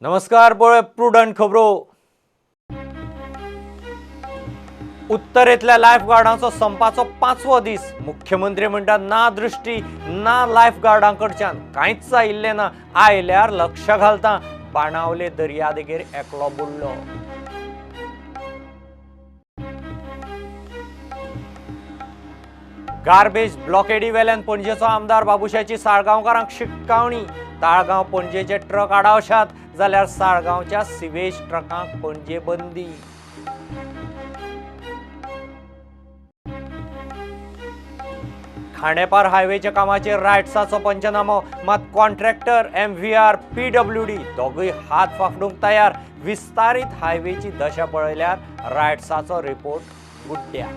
नमस्कार, पळय प्रुडंट खबरो. उत्तरेंतल्या लायफ गार्डांचो संपाचो पांचवो दीस. मुख्यमंत्री म्हणटा, ना दृष्टी ना लायफ गार्डां कडच्यान कांयच आयिल्लें ना, आयल्यार लक्ष घालता. बाणावले दर्यादेगेर एकलो बुडलो. गार्बेज ब्लॉकेडी वेल्यान पणजेचो आमदार बाबुशाची साळगांवकारांक शिटकावणी. ताळगांव पणजेचे ट्रक आडावशात जाल्यार साळगांवच्या सिवेज ट्रकांक पणजे बंदी. खांडेपार हायवेच्या कामाचेर रायट्साचो पंचनामो, मात कॉन्ट्रॅक्टर MVR PWD दोगूय हात फाफडूंक तयार. विस्तारीत हायवेची दशा पळयल्यार रायट्साचो रिपोर्ट गुड्ड्या.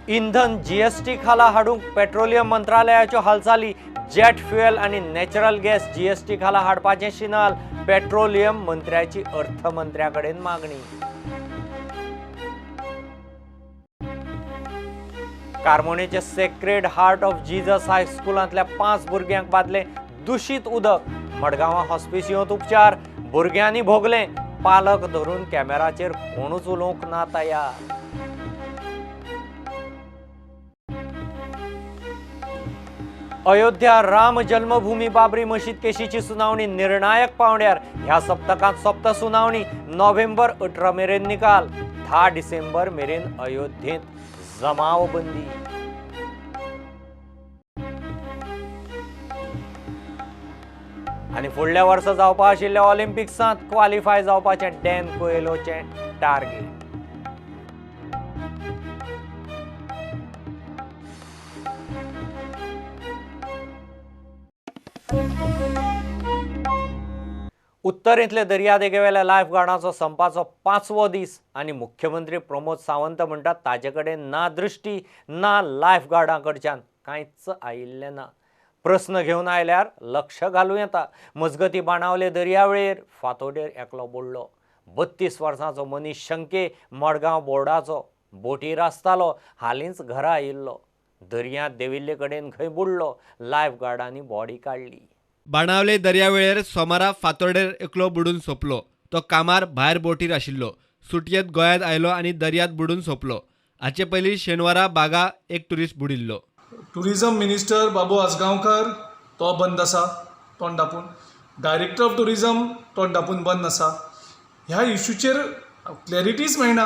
इंधन जीएसटी खाला हाडूंक पेट्रोलियम मंत्रालयाच्यो हालचाली. जेट फ्युएल आनी नॅचरल गॅस जीएसटी खाला हाडपाचें शिनाल. पेट्रोलियम मंत्र्याची अर्थमंत्र्या कडेन मागणी. कार्मोणेचे सेक्रेड हार्ट ऑफ जीजस हायस्कुलांतल्या 5 भुरग्यांक बादलें दुशीत उदक. मडगांवां हॉस्पिसियोंत उपचार. भुरग्यांनी भोगलें, पालक धरून कॅमेराचेर कोणूच उलोवंक ना तयार. अयोध्या राम जन्मभूमी बाबरी मशीद केशीची सुनावणी निर्णायक पावंड्यार. ह्या सप्तकांत सोंपता सुनावणी. नोव्हेंबर 18 मेरेन निकाल. 10 डिसेंबर मेरेन अयोध्येंत जमावबंदी. आनी फुडल्या वर्सा जावपा आशिल्ल्या ऑलिम्पिक्सांत क्वालिफाय जावपाचें डॅन कोएलोचें टार्गेट. उत्तरेंतले दर्यादेगेवेल्या लायफ गार्डांचो संपाचो पांचवो दीस आनी मुख्यमंत्री प्रमोद सावंत म्हणटात ताजे कडेन ना दृष्टी ना लायफ गार्डां कडच्यान कांयच आयिल्लें ना. प्रस्न घेवन आयल्यार लक्ष घालूं येता. मजगती बाणावले दर्यावेळेर फातोडेर एकलो बुडलो. 32 वर्सांचो मनीस शंके मडगांव बोर्डाचो बोटीर आसतालो. हालींच घरा आयिल्लो. दर्यांत देविल्ले कडेन खंय बुडलो. लायफ गार्डांनी बॉडी काडली. बाणावले दर्यावेळेर सोमारा फातोडेर एकलो बुडून सोंपलो. तो कामार भायर बोटीर आशिल्लो. सुटयेंत गोंयांत आयलो आनी दर्यांत बुडून सोंपलो. हाचे पयलीं शेनवारा बागा एक ट्युरिस्ट बुडिल्लो. टुरिझम मिनिस्टर बाबू आजगांवकर तो बंद आसा तोंड धापून. डायरेक्टर ऑफ टुरिझम तोंड धापून बंद आसा. ह्या इशूचेर क्लॅरिटीच मेळना.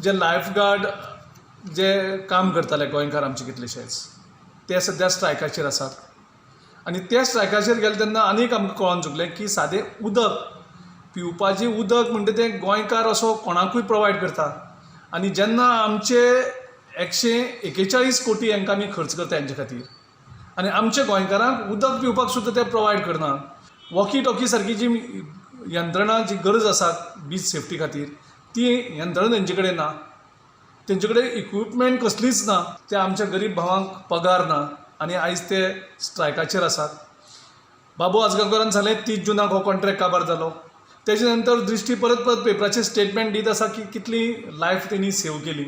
जे लायफ गार्ड जे काम करताले गोंयकार आमचे कितलेशेच ते सद्या स्ट्रायकाचेर आसात. आनी त्या स्ट्रायकाचेर गेले तेन्ना आनीक आमकां कळोन चुकलें की सादें उदक पिवपाचें उदक म्हणटा तें गोंयकार असो कोणाकूय प्रोवायड करता. आनी जेन्ना आमचे 141 कोटी हांकां आमी खर्च करता हेंचे खातीर आनी आमच्या गोंयकारांक उदक पिवपाक सुद्दां ते प्रोवायड करना. वॉकी टॉकी सारकी जी यंत्रणा जी गरज आसा बीच सेफ्टी खातीर ती यंत्रणा तेंचे कडेन ना. तेंचे कडेन इक्विपमेंट कसलीच ना. ते आमच्या गरीब भावांक पगार ना आनी आयज ते स्ट्रायकाचेर आसात. बाबू आजगांवकरान सांगलें 30 जुनाक हो कॉन्ट्रॅक्ट काबार जालो. तेजे नंतर दृश्टी परत परत पेपराचेर स्टेटमेंट दीत आसा की कितली लायफ तेणी सेव केली.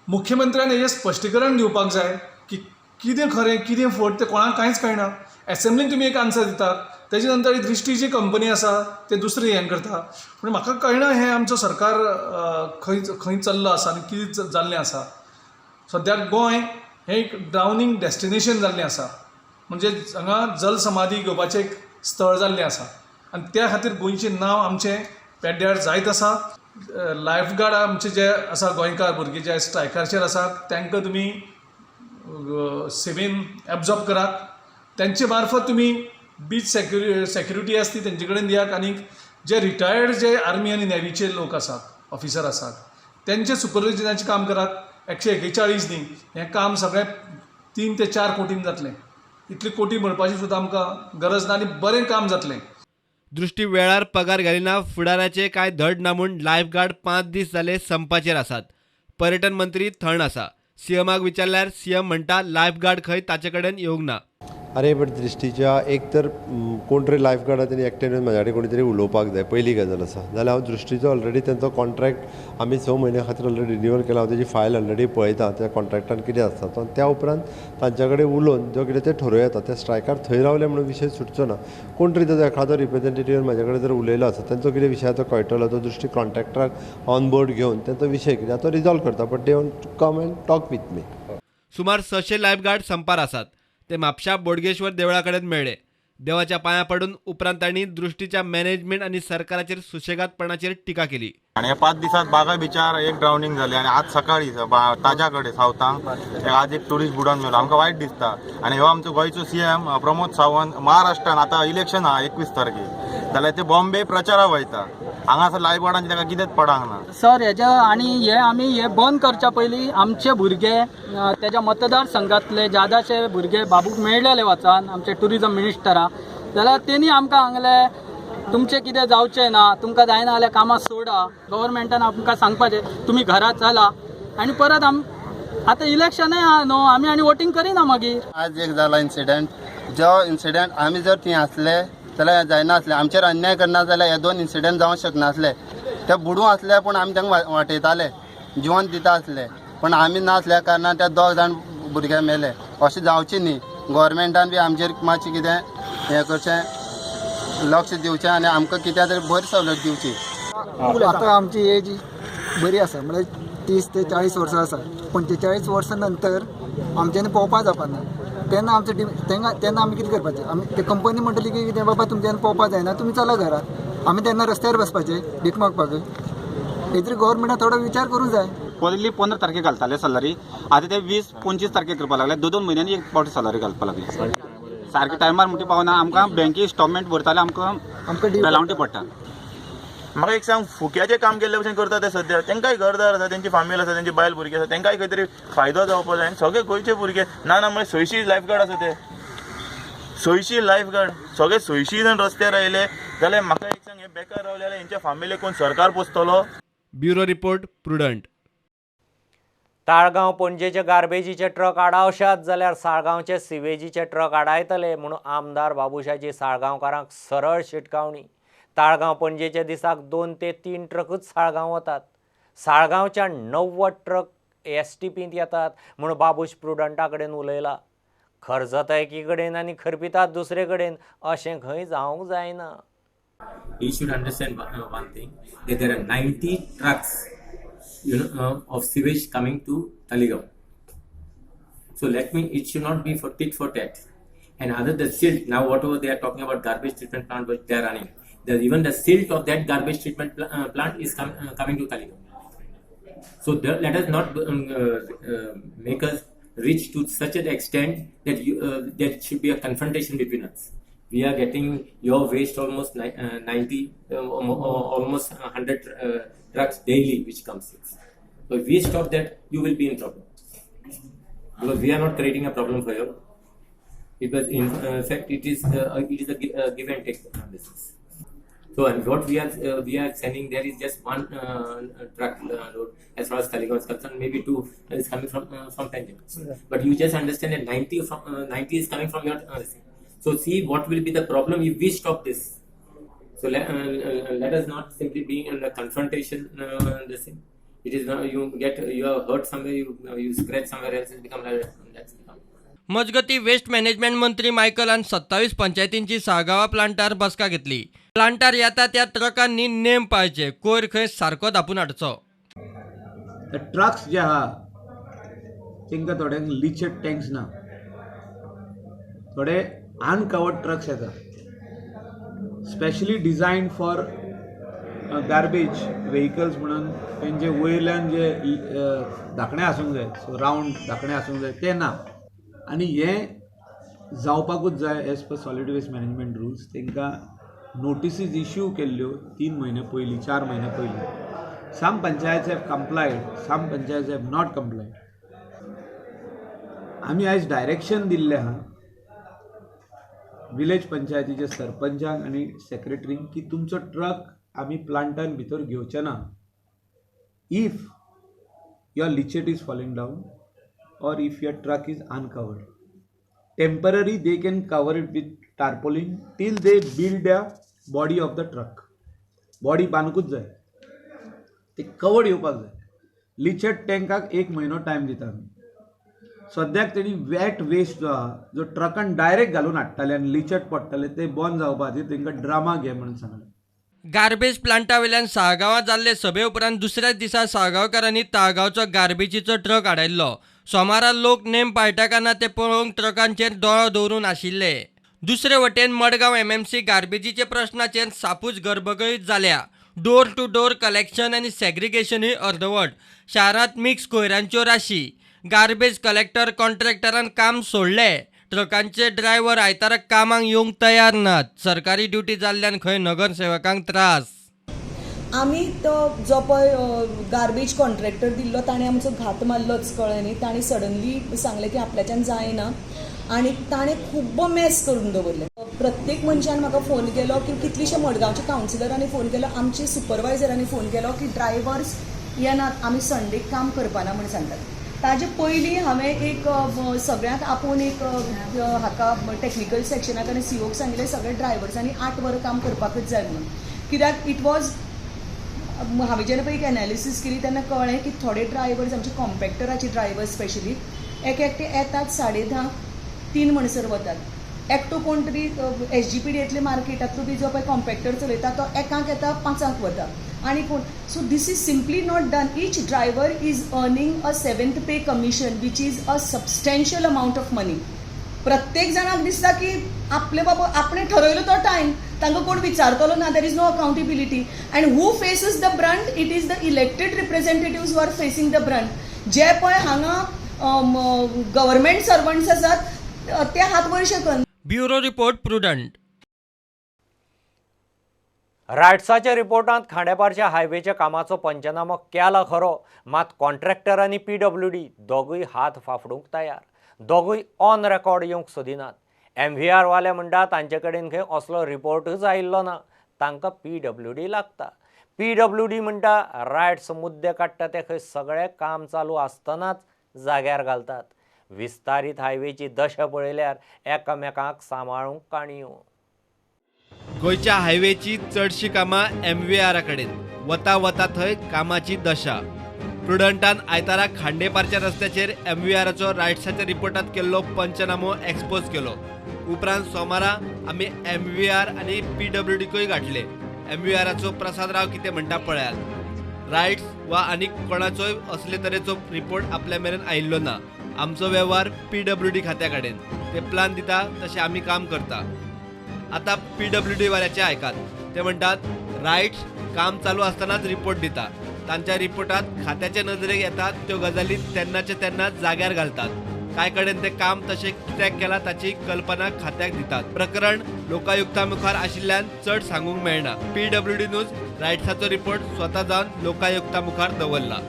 मुख्यमंत्र्यान हेजें स्पश्टीकरण दिवपाक जाय की कितें खरें कितें फट तें कोणाक कांयच कळना. एसेंब्लीन तुमी एक आन्सर दितात, तेजे नंतर ही दृश्टी जी कंपनी आसा ते दुसरी हें करता. पूण म्हाका कळना हें आमचो सरकार खंय खंय चल्लो आसा आनी कितें जाल्लें आसा. सद्याक गोंय हें एक ड्रावनींग डेस्टिनेशन जाल्लें आसा. म्हणजे हांगा जलसमाधी घेवपाचें एक स्थळ जाल्लें आसा आनी त्या खातीर गोंयचें नांव आमचें पेड्ड्यार जायत आसा. लायफ गार्ड आमचे जे आसा गोंयकार भुरगे जे स्ट्रायकाचेर आसा तांकां तुमी सेवेन एब्जॉर्ब करात. तेंचे मार्फत तुमी बीच सेक्युरिटी आसा ती तेंचे कडेन दियात. आनी जे रिटायर्ड जे आर्मी आनी नेवीचे लोक आसात ऑफिसर आसात तेंचे सुपरविजनाचें काम करात. 141 न्ही हें काम सगळें 3 ते 4 कोटीन जातलें. इतली कोटी म्हणपाची सुद्दां आमकां गरज ना आनी बरें काम जातलें. दृश्टी वेळार पगार घालिना, फुडाराचे कांय धड ना म्हूण लायफ गार्ड 5 दीस जाले संपाचेर आसात. पर्यटन मंत्री थंड आसा. सीएमाक विचारल्यार सीएम म्हणटा लायफ गार्ड खंय ताचे कडेन येवंक ना. अरे बट दृश्टीच्या एक तर कोण तरी लायफ गार्ड तेणी एकट्यान येवन म्हाज्या कडेन कोणी तरी उलोवपाक जाय, पयली गजाल आसा. जाल्यार हांव दृश्टीचो ऑलरेडी तेंचो कॉन्ट्रॅक्ट आमी 6 म्हयन्या खातीर ऑलरेडी रिन्युअल केला. हांव तेजी फायल ऑलरेडी पळयता, त्या कॉन्ट्रॅक्टान कितें आसता तो. त्या उपरांत तांच्या कडेन उलोवन जो कितें तें ठरोवं येता. त्या स्ट्रायकार थंय रावले म्हणून विशय सुटचो ना. कोण तरी ताजो एखादो रिप्रेजेंटेटीव येवन म्हाज्या कडेन जर उलयलो आसत, तेंचो कितें विशय तो कळटलो. तो दृश्टी कॉन्ट्रॅक्टराक ऑन बोर्ड घेवन तेंचो विशय कितें तो रिजॉल्व करता. But they want to come and talk with me. सुमार 600 लायफगार्ड संपार आसात. ते म्हापशा बोडगेश्वर देवळा कडेन मेळ्ळे. देवाच्या पांया पडून उपरांत तांणी दृश्टीच्या मॅनेजमेंट आनी सरकाराचेर सुशेगादपणाचेर टिका केली. आनी ह्या 5 दिसांत बागा बिचार एक ड्रावनिंग जालें आनी आज सकाळी ताज्या कडेन सावथांक आज एक ट्युरिस्ट बुडोन मेलो. आमकां वायट दिसता. आनी हो आमचो गोंयचो सीएम प्रमोद सावंत महाराष्ट्रान आतां इलेक्शन आहा 21 तारखेक, जाल्यार ते बॉम्बे प्रचाराक वयता. हांगासर लायफ गार्डांचे ताका कितेंच पडांक ना सर. हेज्या आनी हे आमी हे बंद करच्या पयलीं आमचे भुरगे तेज्या मतदारसंघातले जादाशे भुरगे बाबूक मेळ्ळेले वचान आमचे ट्युरिजम मिनिस्टरा, जाल्यार तेणी आमकां सांगलें तुमचें कितें जावचें ना, तुमकां जायना जाल्यार कामां सोडा, गव्हर्मेंटान आमकां सांगपाचें तुमी घरा चला. आनी परत आतां इलेक्शनय आहा न्हू, आमी आनी वोटींग करिना मागीर. आज एक जाला इन्सिडंट, जो इन्सिडंट आमी जर थंय आसले जाल्यार जायना आसलें, आमचेर अन्याय करना जाल्यार हे 2 इन्सिडंट जावंक शकनासले. ते बुडूं आसले पूण आमी तांकां वाटयताले, जिवन दिता आसले, पूण आमी नासल्या कारणान ते 2 जाण भुरगे मेले. अशें जावचें न्ही. गव्हर्मेंटान बी आमचेर मातशें कितें हें करचें, लक्ष दिवचें आनी आमकां कित्या तरी बरी सवलत दिवची. आतां आमची एज बरी आसा, म्हळ्यार 30 ते 40 वर्सां आसा. 45 वर्सां नंतर आमच्यांनी पोवपा जावपाना. तेन्ना आमचो तेन्ना आमी कितें करपाचें? आमी ते कंपनी म्हणटली की कितें बाबा तुमच्यान पोवपा जायना, तुमी चला घरा. आमी तेन्ना रस्त्यार बसपाचें भीक मागपाक. हेजेर गव्हर्मेंटान थोडो विचार करूंक जाय. पयलीं 15 तारखेक घालताले सॅलरी, आतां ते 20-25 तारखेक करपाक लागले. 2-2 म्हयन्यांनी एक फावटी सॅलरी घालपाक लागले. सारके टायमार म्हणटी पावना. आमकां बँके इन्स्टॉलमेंट भरताले, आमकां पेलावटी पडटा. म्हाका एक सांग, फुक्याचें काम केल्ले भशेन करता ते सद्या. तांकांय घरदार आसा, तेंची फामील आसा, तेंची बायल भुरगीं आसा, तांकांय खंय तरी फायदो जावपा जाय. आनी सगळे गोंयचे भुरगे ना ना म्हळ्यार 600 लायफ गार्ड आसा ते, 600 लायफ गार्ड सगळे 600 जाण रस्त्यार आयले जाल्यार म्हाका एक सांग, हे बेकार रावले जाल्यार हेंच्या फामिलीक कोण सरकार पोसतलो? Bureau report, Prudent. Talgaon पणजेचे गार्बेजीचे ट्रक आडावशात जाल्यार साळगांवचे सिवेजीचे ट्रक आडायतले म्हणून आमदार बाबुशाची साळगांवकारांक सरळ शिटकावणी. ताळगांव पणजेचे दिसाक 2 ते 3 ट्रकूच साळगांव वतात. साळगांवच्या 90 ट्रक एसटीपींत येतात म्हूण बाबूश प्रुडंटा कडेन उलयला. खर्जता एकी कडेन आनी खरपितात दुसरे कडेन, अशें खंय जावंक जायना. He should understand one thing, that there are 90 trucks, you know, of sewage coming to Taleigao. So it should not be for tit for tat. And other the silt, now whatever they are talking about garbage treatment plant which they are running, even the silt of that garbage treatment plant is coming to Taleigao. So let us not make us reach to such an extent that there should be a confrontation between us. We are getting your waste almost 90, almost 100 trucks daily which comes in. So if we stop that, you will be in trouble. Because we are not creating a problem for you. Because in fact it is a give and take business. So and what we are sending there is just one truck load as far as Taleigao is concerned, maybe 2 is coming from Panjim. Yeah. But you just understand that 90 is coming from your thing. So see what will be the problem if we stop this. So let us not simply be in a confrontation. This thing. It is not, you are hurt somewhere, you scratch somewhere else, it become like that's become. मजगती waste management मंत्री मायकलान 27 पंचायतींची साळगांवा प्लांटार बसका घेतली. प्लांटार येता त्या ट्रकांनी नेम पाळचे, कोयर खंय सारको धापून हाडचो. ट्रक्स जे आहा तांकां थोड्यांक लिचेट टँक्स ना, थोडे अनकवर्ड ट्रक्स येता, specially design for garbage vehicles म्हणून तेंचे वयल्यान जे धाकणें आसूंक जाय, सो रावंड धाकणें आसूंक जाय, तें ना. आनी हें जावपाकूच जाय as per solid waste management rules. तांकां नोटिसीज इश्यू केल्ल्यो 3 म्हयने पयलीं, 4 म्हयने पयलीं. Some panchayats have complied, some panchayats have not complied. आमी आयज डायरेक्शन दिल्लें आहा विलेज पंचायतीच्या सरपंचांक आनी सेक्रेटरींक की तुमचो ट्रक आमी प्लांटान भितर घेवचे ना if your leachate is falling down or if your truck is uncovered. Temporary they can cover it with tarpaulin till they build the body of the truck. Body बांदूंकूच जाय, ती कवर्ड येवपाक जाय. लिचेट टँकाक 1 म्हयनो टायम दिता आमी. सद्याक तेणी वेट वेस्ट जो आहा, जो ट्रकान डायरेक्ट घालून हाडटाले आनी लिचेट पडटाले, ते बंद जावपा खातीर तांकां ड्रामा घे म्हणून सांगलें. गार्बेज प्लांटा वयल्यान साळगांवां जाल्ले सभे उपरांत दुसऱ्याच दिसा साळगांवकारांनी ताळगांवचो गार्बेजीचो ट्रक आडायल्लो. सोमारा लोक नेम पाळटा काय ना ते पळोवंक ट्रकांचेर दोळो दवरून आशिल्ले. दुसरे वटेन मडगांव एमएमसी गार्बेजीच्या प्रश्नाचेर सापूच गर्भगळीत जाल्या. डोर टू डोर कलेक्शन आनी सेग्रिगेशनूय अर्दवट. शारांत मिक्स कोयरांच्यो राशी. गार्बेज कलेक्टर कॉन्ट्रॅक्टरान काम सोडलें. ट्रकांचे ड्रायव्हर आयतारा कामाक येवंक तयार नात. सरकारी ड्युटी जाल्ल्यान खंय नगरसेवकांक त्रास. आमी तो जो पळय गार्बेज कॉन्ट्रॅक्टर दिल्लो ताणें आमचो घात मारलोच, कळ्ळें न्ही. ताणें सडनली सांगलें की आपल्याच्यान जायना आनी ताणें खूब्ब मॅस करून दवरलें. प्रत्येक मनशान म्हाका फोन केलो की कितलेशे मडगांवच्या कावन्सिलरांनी फोन केलो, आमचे सुपरवायझरांनी फोन केलो की ड्रायव्हर्स येनात, आमी संडेक काम करपाना म्हूण सांगतात. ताजे पयलीं हांवें एक सगळ्यांक आपोवन एक हाका टॅक्निकल सेक्शनाक आनी सीओक सांगिल्लें सगळे ड्रायव्हर्सांनी 8 वरां काम करपाकूच जाय म्हणून. कित्याक it was हांवें जेन्ना पळय एक एनालिसीस केली तेन्ना कळ्ळें की थोडे ड्रायव्हर्स आमचे कॉम्पॅक्टराचे ड्रायव्हर्स स्पेशली एक एकटे येतात 10:30 3 म्हणसर वतात. एकटो कोण तरी SGPDएंतले मार्केटांतलो बी जो पळय कॉम्पॅक्टर चलयता तो 1 येता 5 वता आनी कोण. So this is simply not done. Each driver is earning a 7th pay commission which is a substantial amount of money. प्रत्येक जाणाक दिसता की आपले बाबा आपणें ठरयलो तो टायम, तांकां कोण विचारतलो ना. There is no accountability and who faces the brunt? It is the elected representatives who are facing the brunt. जे पळय हांगा गव्हर्मेंट सर्वंट्स आसात ते हात वयर शकन. Bureau report, Prudent. रायट्साच्या रिपोर्टांत खांडेपारच्या हायवेच्या कामाचो पंचनामो केला खरो, मात कॉन्ट्रॅक्टर आनी PWD दोगूय हात फाफडूंक तयार. दोगूय ऑन रेकॉर्ड येवंक सोदिनात. MVR वाले म्हणटा तांचे कडेन खंय असलो रिपोर्टूच आयिल्लो ना, तांकां PWD लागता. PWD म्हणटा रायट्स मुद्दे काडटा ते खंय सगळें काम चालू आसतनाच जाग्यार घालतात. विस्तारीत हायवेची दशा पळयल्यार एकामेकांक सांबाळूंक काणयो. गोंयच्या हायवेची चडशी कामां MVR कडेन, वता वता थंय कामाची दशा. प्रुडंटान आयतारा खांडेपारच्या रस्त्याचेर MVRचो रायट्साच्या रिपोर्टांत केल्लो पंचनामो एक्सपोज केलो. उपरांत सोमारा आमी MVR आनी PWDकूय गाठले. MVRचो प्रसाद राव कितें म्हणटा पळयात. रायट्स वा आनी कोणाचोय असले तरेचो रिपोर्ट आपल्या मेरेन आयिल्लो ना. आमचो वेव्हार PWD खात्या कडेन, ते प्लान दिता तशें आमी काम करता. आतां PWD वाल्याचे आयकात. ते म्हणटात रायट्स काम चालू आसतनाच रिपोर्ट दिता. तांच्या रिपोर्टात खात्याच्या नजरेक येतात त्यो गजाली तेन्नाचे तेन्ना जाग्यार घालतात. कांय कडेन ते काम तशें कित्याक केलां ताची कल्पना खात्याक दितात. प्रकरण लोकायुक्ता मुखार आशिल्ल्यान चड सांगूंक मेळना. PWD news रायट्साचो रिपोर्ट स्वता जावन लोकायुक्ता मुखार दवरला.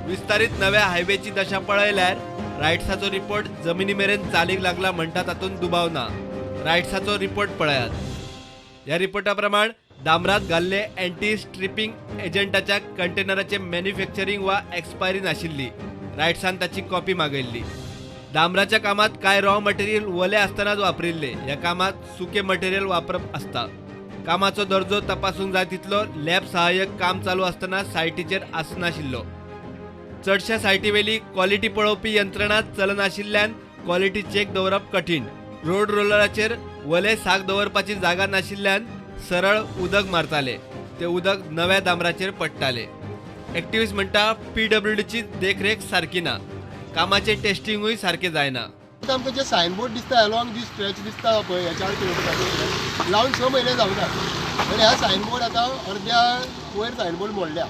विस्तारीत नव्या हायवेची दशा पळयल्यार रायट्साचो रिपोर्ट जमिनी मेरेन चालीक लागला म्हणटा तातूंत दुबाव ना. रायट्साचो रिपोर्ट पळयात. ह्या रिपोर्टा प्रमाण डांबरात घाल्ले एंटी स्ट्रिपिंग एजंटाच्या कंटेनराचे मॅन्युफॅक्चरींग वा एक्सपायरी नाशिल्ली. रायट्सान ताची कॉपी मागयल्ली. डांबराच्या कामात कांय रॉ मटेरियल वले आसतनाच वापरिल्ले. ह्या कामात सुके मटेरियल वापरप आसता. कामाचो दर्जो तपासूंक जाय तितलो लॅब सहाय्यक काम चालू आसतना सायटीचेर आसनाशिल्लो. चडश्या सायटीवेली क्वॉलिटी पळोवपी यंत्रणा चलनाशिल्ल्यान क्वॉलिटी चेक दवरप कठीण. रोड रोलराचेर वले साक दवरपाची जागा नाशिल्ल्यान सरळ उदक मारताले. ते उदक नव्या डांबराचेर पडटाले. एक्टिविस्ट म्हणटा PWDची देखरेख सारकी ना, कामाचे टेस्टिंगूय सारकें जायना. आमकां जे सायनबोर्ड दिसता अलॉंग दी स्ट्रेच दिसता पळय, ह्या 4 किलोमिटराचेर लावन 6 म्हयने जावना आनी ह्या सायनबोर्ड आतां अर्द्या वयर सायनबोर्ड मोडल्या.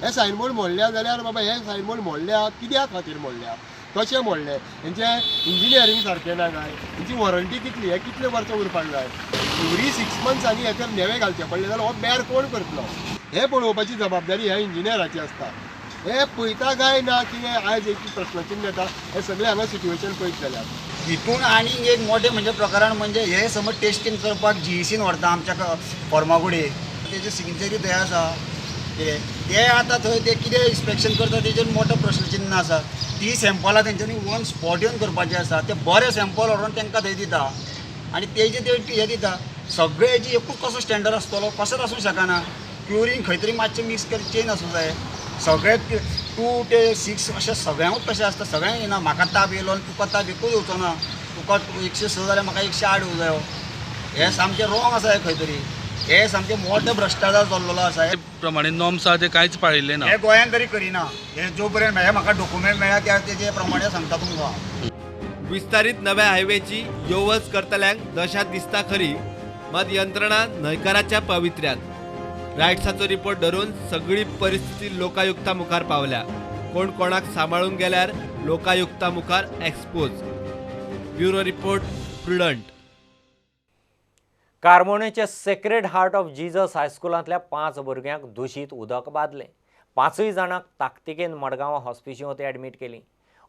हे सायनबोर्ड मोडल्या जाल्यार बाबा हे सायनबोर्ड मोडल्या कित्या खातीर मोडल्या, कशें मोडलें, हेंचें इंजिनियरींग सारकें ना काय, हेंची वॉरंटी कितली, हे कितले वर्सां उरपाक जाय, एवरी 6 मंथ्सांनी हे तर नवें घालचें पडलें जाल्यार हो बॅर कोण करतलो, हें पळोवपाची जबाबदारी ह्या इंजिनियराची आसता. हे पळयता काय ना कितें आयज एक प्रश्नचिन्ह येता. हे सगळें हांगा सिट्युएशन पळयत जाल्यार हितून आनीक एक मोठें म्हणजे प्रकरण म्हणजे हे समज टेस्टींग करपाक GECन व्हरता आमच्या फॉर्मागुडे, तेजे सिग्नेचरी थंय आसा. कितें ते आतां थंय ते कितें इन्स्पेक्शन करता तेजेर मोठो प्रश्नचिन्ह आसा. ती सॅम्पलां तेंच्यांनी ऑन स्पॉट येवन करपाचें आसा, ते बरे सॅम्पल व्हरोन तांकां थंय दिता आनी तेजे ते हे दिता. सगळे हेजी एकूच कसो स्टँडर्ड आसतलो, कशेंच आसूंक शकना. क्युरींग खंय तरी मातशें मिक्स कर चेंज आसूं जाय. सगळे 2 ते 6 अशें सगळ्यांकूच कशें आसता, सगळ्यांक येना. म्हाका ताप येयलो आनी तुका ताप एकूच येवचो ना, तुका 106 जाल्यार म्हाका 108 येवं जायो. हें सामकें रोंग आसा हें खंय तरी, हे सामकें मोठो भ्रश्टाचार चल्लेलो आसा. हे प्रमाणे नॉर्म्स आहा ते कांयच पाळिल्ले ना. हे गोंयान तरी करिना. हे जो पर्यंत हे म्हाका डॉक्युमेंट मेळ्ळा त्या तेजे प्रमाणे सांगता तुमकां. विस्तारीत नव्या हायवेची योवज करतल्यांक दशा दिसता खरी, मात यंत्रणा न्हयकाराच्या पवित्र्यात. रायट्साचो रिपोर्ट धरून सगळी परिस्थिती लोकायुक्ता मुखार पावल्या. कोण कोणाक सांबाळून गेल्यार लोकायुक्ता मुखार expose. Bureau report, Prudent. कार्मोणेचे sacred heart of Jesus हायस्कुलांतल्या 5 भुरग्यांक दुशीत उदक बादलें. 5 जाणांक ताकतिकेन मडगांव हॉस्पिशंत ॲडमीट केलीं.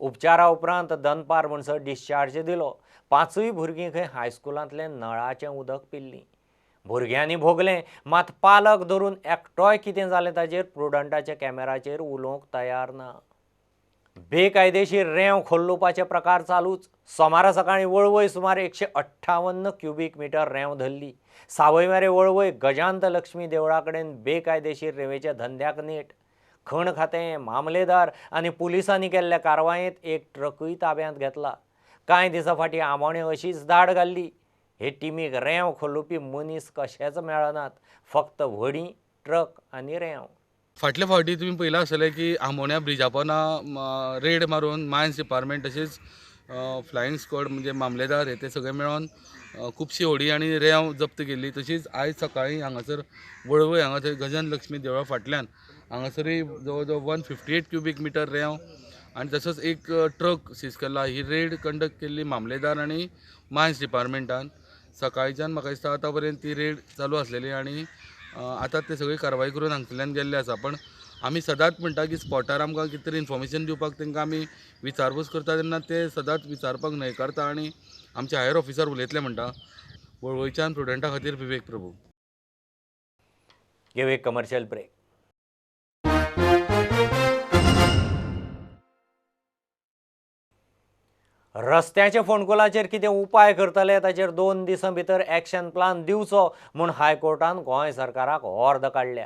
उपचारा उपरांत दनपार म्हणसर डिस्चार्ज दिलो. 5 भुरगीं खंय हायस्कुलांतलें नळाचें उदक पिल्लीं. भुरग्यांनी भोगलें, मात पालक धरून एकटोय कितें जालें ताजेर प्रुडंटाच्या कॅमेराचेर उलोवंक तयार ना. बेकायदेशीर रेंव खोल्लुपाचे प्रकार चालूच. सोमारा सकाळीं वळवय सुमार 158 क्युबीक मिटर रेंव धरली. सावयवेरें वळवय गजांत लक्ष्मी देवळा कडेन बेकायदेशीर रेंवेच्या धंद्याक नेट. खण खातें, मामलेदार आनी पुलिसांनी केल्ल्या कारवायेंत एक ट्रकूय ताब्यांत घेतला. कांय दिसां फाटीं आमोणें अशीच धाड घाल्ली. हे टिमीक रेंव खोलुपी मनीस कशेच मेळनात, फक्त व्हडीं, ट्रक आनी रेंव. फाटले फावटी तुमी पळयलां आसतलें की आमोण्या ब्रिजा पोंदा रेड मारून मायन्स डिपार्टमेंट तशेंच फ्लायिंग स्क्वॉड म्हणजे मामलेदार हे ते सगळे मेळोन खुबशी होडी आनी रेंव जप्त केल्ली. तशीच आयज सकाळीं हांगासर वळवय हांगासर गजान लक्ष्मी देवळा फाटल्यान हांगासरूय जवळ जवळ 158 क्युबीक मिटर रेंव आनी तसोच एक ट्रक सीज केला. ही रेड कंडक्ट केल्ली मामलेदार आनी मायन्स डिपार्टमेंटान. सकाळच्यान म्हाका दिसता आतां पर्यंत ती रेड चालू आसलेली आनी आतां ते सगळी कारवाय करून हांगसरल्यान गेल्ले आसा. पण आमी सदांच म्हणटा की स्पॉटार आमकां कितें तरी इन्फॉर्मेशन दिवपाक तांकां आमी विचारपूस करता तेन्ना ते सदांच विचारपाक न्हयकारता आनी आमचे हायर ऑफिसर उलयतले म्हणटा. वळवयच्यान प्रुडंटा खातीर विवेक प्रभू. घेवया एक कमर्शियल ब्रेक. रस्त्याच्या फोंडकुलाचेर कितें उपाय करतले ताचेर 2 दिसां भितर एक्शन प्लान दिवचो म्हूण हायकोर्टान गोंय सरकाराक ऑर्द काडल्या.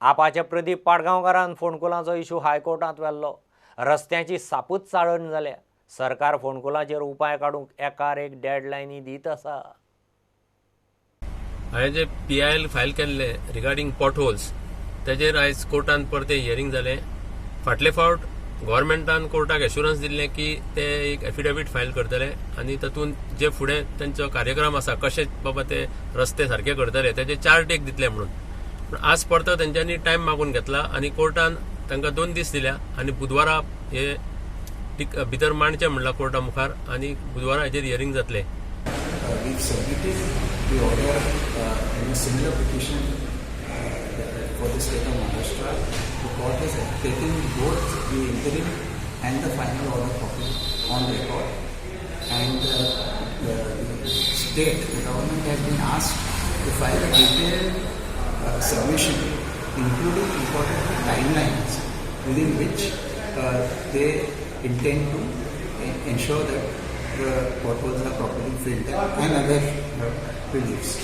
आपाच्या प्रदीप पाडगांवकारान फोंडकुलांचो इशू हायकोर्टांत व्हेल्लो. रस्त्याची सापूच चाळण जाल्या. सरकार फोंडकुलांचेर उपाय काडूंक एकार एक डेडलायनी दीत आसा. हांवें जे PIL file केल्ले रिगार्डींग पॉटहोल्स तेजेर आयज कोर्टान परतें हियरींग जालें. फाटले फावट गव्हर्मेंटान कोर्टाक एश्युरन्स दिल्लें की ते एक एफिडेवीट फायल करतले आनी तातूंत जे फुडें तेंचो कार्यक्रम आसा कशे बाबा ते रस्ते सारके करतले तेजे चार्ट एक दितले म्हणून. पूण आज परतो तेंच्यांनी टायम मागून घेतला आनी कोर्टान तांकां 2 दीस दिल्या आनी बुधवारा हे भितर मांडचें म्हणलां कोर्टा मुखार आनी बुधवारा हेजेर हियरींग जातलें. We've submitted the order in a similar petition for the state of Maharashtra. The court has taken both the interim and the final order copy on record, and the state, the government has been asked to file a detailed submission, including important timelines within which they intend to ensure that the potholes are properly filled and other reliefs.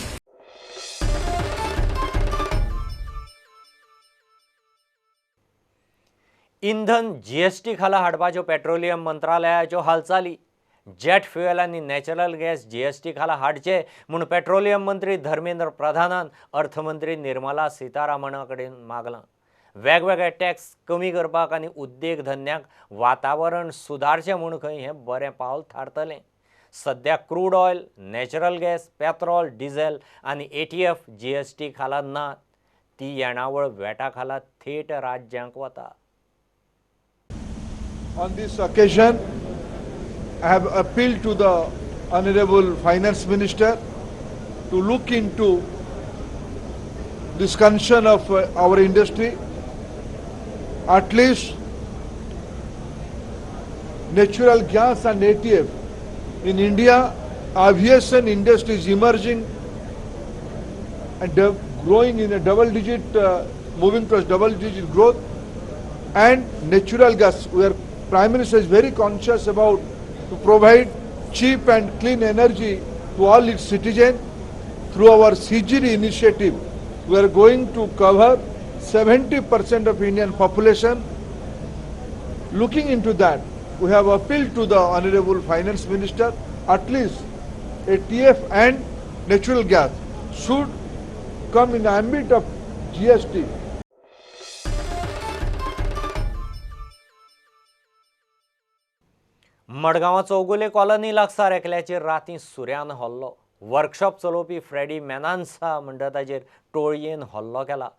इंधन GST खाला हाडपाच्यो petroleum मंत्रालयाच्यो हालचाली. Jet fuel आनी natural gas GST खाला हाडचे म्हूण petroleum मंत्री धर्मेंद्र प्रधानान अर्थमंत्री निर्मला सीतारामणा कडेन मागलां. वेगवेगळे टॅक्स कमी करपाक आनी उद्देग धंद्यांक वातावरण सुदारचें म्हूण खंय हें बरें पावल थारतलें. सद्या crude oil, natural gas, petrol, diesel आनी ATF GST खाला ना. ती येणावळ वेटा खाला थेट राज्यांक वता. On this occasion, I have appealed to the Honorable Finance Minister to look into this concern of our industry. At least natural gas and ATF in India, aviation industry is emerging and growing in a double-digit moving towards double digit growth, and natural gas. We are, Prime Minister is very conscious about to provide cheap and clean energy to all its citizens. Through our CGD initiative, we are going to cover 70% of Indian population. Looking into that, we have appealed to the Honorable Finance Minister, at least ATF and natural gas should come in the ambit of GST. मडगांवां Chowgule colony लागसार एकल्याचेर रातीं सुऱ्यान हल्लो. Workshop चलोवपी Freddy मेनान्सा म्हणटा ताचेर टोळयेन हल्लो केला.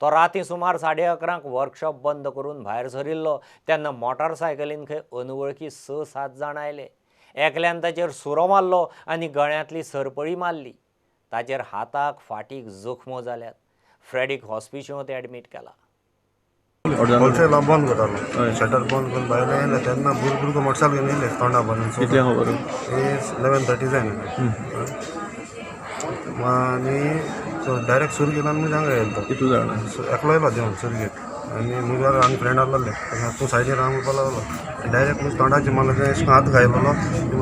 तो रातीं सुमार 11:30 वर्कशॉप बंद करून भायर सरिल्लो तेन्ना मोटारसायकलीन खंय अनवळखी 6-7 जाण आयले. एकल्यान ताचेर सुरो मारलो आनी गळ्यांतली सरपळी मारली. ताचेर हाताक फाटीक जखमो जाल्यात. फ्रेडीक हॉस्पिशोंत एडमीट केला. होलसेल हांव बंद करतालो, शटर बंद करून भायर येयलें तेन्ना भुरगो मोटरसायकल घेवन येयले तोंडा बांदून. कितले खबर? 11:30 जायना आनी डायरेक्ट सुरू घेवन आनी हांगा येयलो. कितू जाणां? एकलो येयलो देंवन सुरू घेवन आनी मुखार आनी फ्रेंड आहलोले तूं सायडीन राव म्हणपाक लागलो. डायरेक्ट म्हजे तोंडाचे मारलो, अशें हात घायलोलो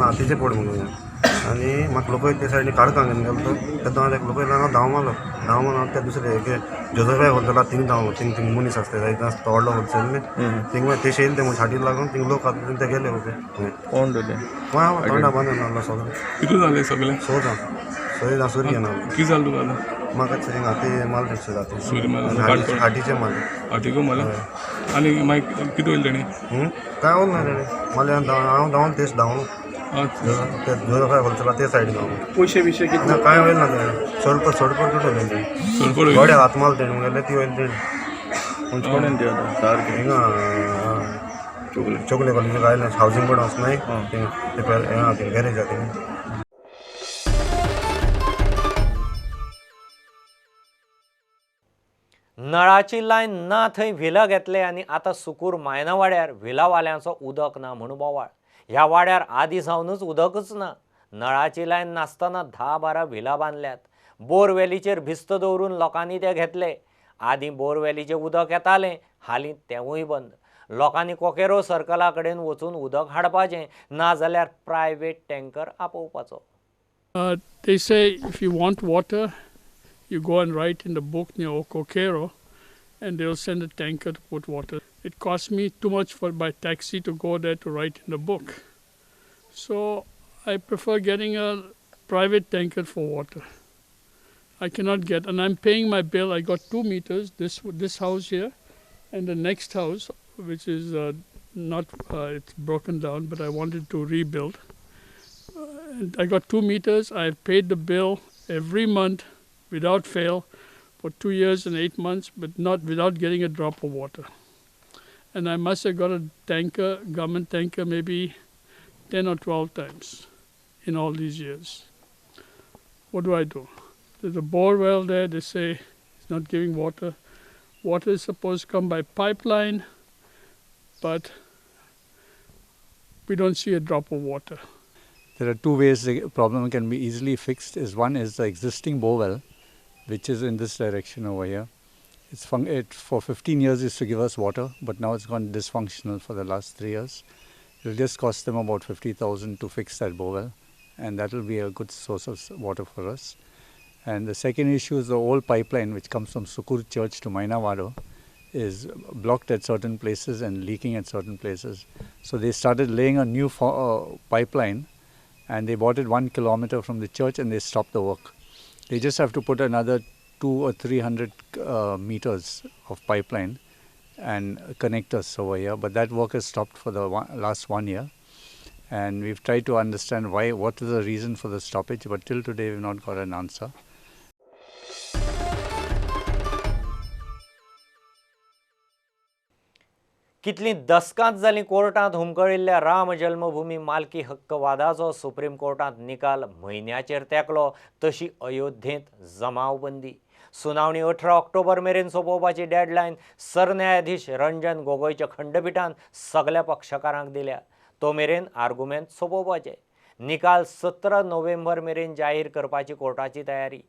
हातीचे पड म्हणून आनी म्हाका लोक ते सायडीन काडकां घेवन गेलो. तो तेन्ना एक लोक हांगा धांव मारलो, धांव मारलो ते दुसरे एक जोजफाय होलसेला थिंग धांवलो. थिंग थिंग मनीस आसता जायते आसता व्हडलो होलसेल न्ही, थिंग मागीर ते येयले ते म्हजे हाटीर लागून थिंग लोक आसले ते गेले. ओके कोण ते? तोंडा बांदून आहलो सगळें. कितू जालें सगळें? 6 जाण, 6 जाण सुरी घेवन आहलो. कितें जालें तुका आतां? म्हाका हाती मारले, हाटीचे मारले. हातीकू मारले आनी मागीर कितें वयलें तेणी? कांय वयलें ना तेणी, मारले हांव धांवन तेच धांवलो ते जोजफाय होलसेला ते सायडीन धांवलो. पयशे बिशे कितले? कांय वयलें ना तेणें, सोडपट सोडपट वयलें तेणें. गड्या हात मारले तेणें मुगेले, ती वयली तेणें. कोण ते आतां सारकें हिंगा चोगले कॉलेजीक आयलें, हावजींग बोर्ड आसा न्हय थिंगा ते गॅरेज आसा थिंगा. नळाची लायन ना थंय व्हिला घेतले आनी आतां सुकूर मायना वाड्यार व्हिलावाल्यांचो उदक ना म्हूण बोवाळ. ह्या वाड्यार आदीं सावनूच उदकच ना. नळाची लायन नासतना 10-12 व्हिला बांदल्यात. बोरवेलीचेर भिस्त दवरून लोकांनी ते घेतले. आदीं बोरवेलीचें उदक येतालें, हालीं तेंवूय बंद. लोकांनी कोकेरो सर्कला कडेन वचून उदक हाडपाचें, नाजाल्यार प्रायवेट टँकर आपोवपाचो. They say if you want water, you go and write in the book near Kokero and they'll send a tanker to put water. It costs me too much for by taxi to go there to write in the book. So I prefer getting a private tanker for water. I cannot get, and I'm paying my bill. I got 2 meters, this house here and the next house, which is not, it's broken down, but I wanted to rebuild. And I got 2 meters. I've paid the bill every month without fail for 2 years and 8 months, but not without getting a drop of water. And I must have got a tanker, government tanker, maybe 10 or 12 times in all these years. What do I do? There's a bore well there, they say it's not giving water. Water is supposed to come by pipeline, but we don't see a drop of water. There are 2 ways the problem can be easily fixed. Is one is the existing bore well, which is in this direction over here. It for 15 years used to give us water, but now it's gone dysfunctional for the last 3 years. It will just cost them about 50,000 to fix that bore well, and that will be a good source of water for us. And the second issue is the old pipeline, which comes from Sukur Church to Mainavado, is blocked at certain places and leaking at certain places. So they started laying a new pipeline, and they bought it 1 kilometer from the church, and they stopped the work. They just have to put another 200 or 300 meters of pipeline and connect us over here. But that work has stopped for the last 1 year. And we've tried to understand why, what is the reason for the stoppage, but till today we've not got an answer. कितलीं दसकांत जालीं कोर्टांत हुमकळिल्ल्या राम जल्मभूमी मालकी हक्क वादाचो supreme कोर्टांत निकाल म्हयन्याचेर तेंकलो, तशी अयोध्येंत जमावबंदी. सुनावणी 18 ऑक्टोबर मेरेन सोंपोवपाची डेडलायन सरन्यायाधीश रंजन गोगोयच्या खंडपिठान सगल्या पक्षकारांक दिल्या. तो मेरेन आर्गुमेंत सोंपोवपाचे. निकाल 17 नोव्हेंबर मेरेन जाहीर करपाची कोर्टाची तयारी.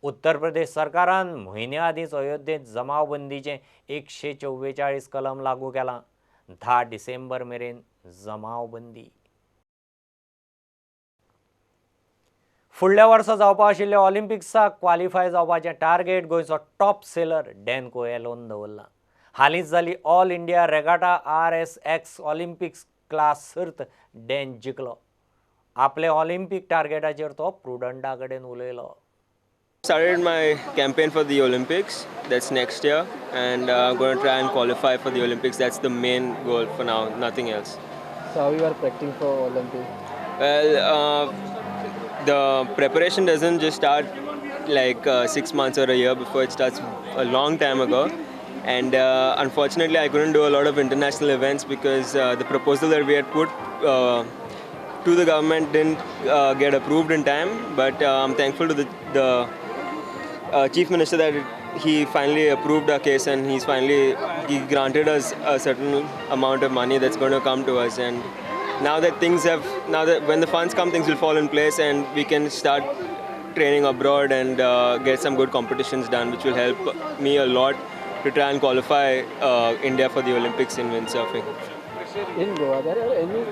उत्तर प्रदेश सरकारान म्हयन्या आदींच अयोध्येंत जमावबंदीचें 144 कलम लागू केलां. 10 डिसेंबर मेरेन जमावबंदी. फुडल्या वर्सा जावपा आशिल्ल्या ऑलिम्पिक्साक क्वालिफाय जावपाचें टार्गेट गोंयचो टॉप सेलर डॅन कोएलोन दवरलां. हालींच जाली all India regatta RSX Olympics class सर्त डॅन जिखलो. आपले ऑलिम्पीक टार्गेटाचेर तो प्रुडंटा कडेन उलयलो. Started my campaign for the Olympics, that's next year, and I'm going to try and qualify for the Olympics. That's the main goal for now, nothing else. So how you are practicing for Olympics? Well, the preparation doesn't just start like 6 months or a year before. It starts a long time ago. And unfortunately, I couldn't do a lot of international events because the proposal that we had put to the government didn't get approved in time. But I'm thankful to the Chief Minister that he finally approved our case, and he granted us a certain amount of money that's going to come to us. And now that when the funds come, things will fall in place and we can start training abroad and get some good competitions done, which will help me a lot to try and qualify India for the Olympics in windsurfing. In Goa, there are any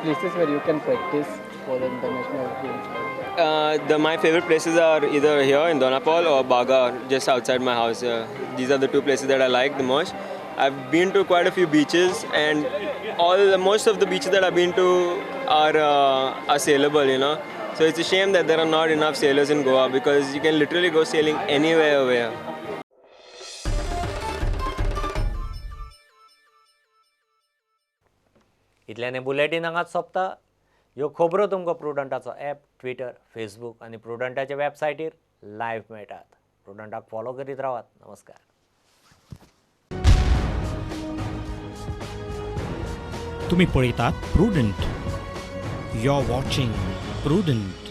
places where you can practice for the international games? My favorite places are either here in Donapol or Baga, just outside my house. These are the two places that I like the most. I've been to quite a few beaches, and most of the beaches that I've been to are sailable, you know. So it's a shame that there are not enough sailors in Goa, because you can literally go sailing anywhere over here. इतल्याने bulletin हांगाच सोंपता. ह्यो खबरो तुमकां प्रुडंटाचो app, Twitter, Facebook आनी प्रुडंटाच्या वेबसायटीर live मेळटात. प्रुडंटाक follow करीत रावात. नमस्कार. तुम्ही पळयतात Prudent. You are watching Prudent.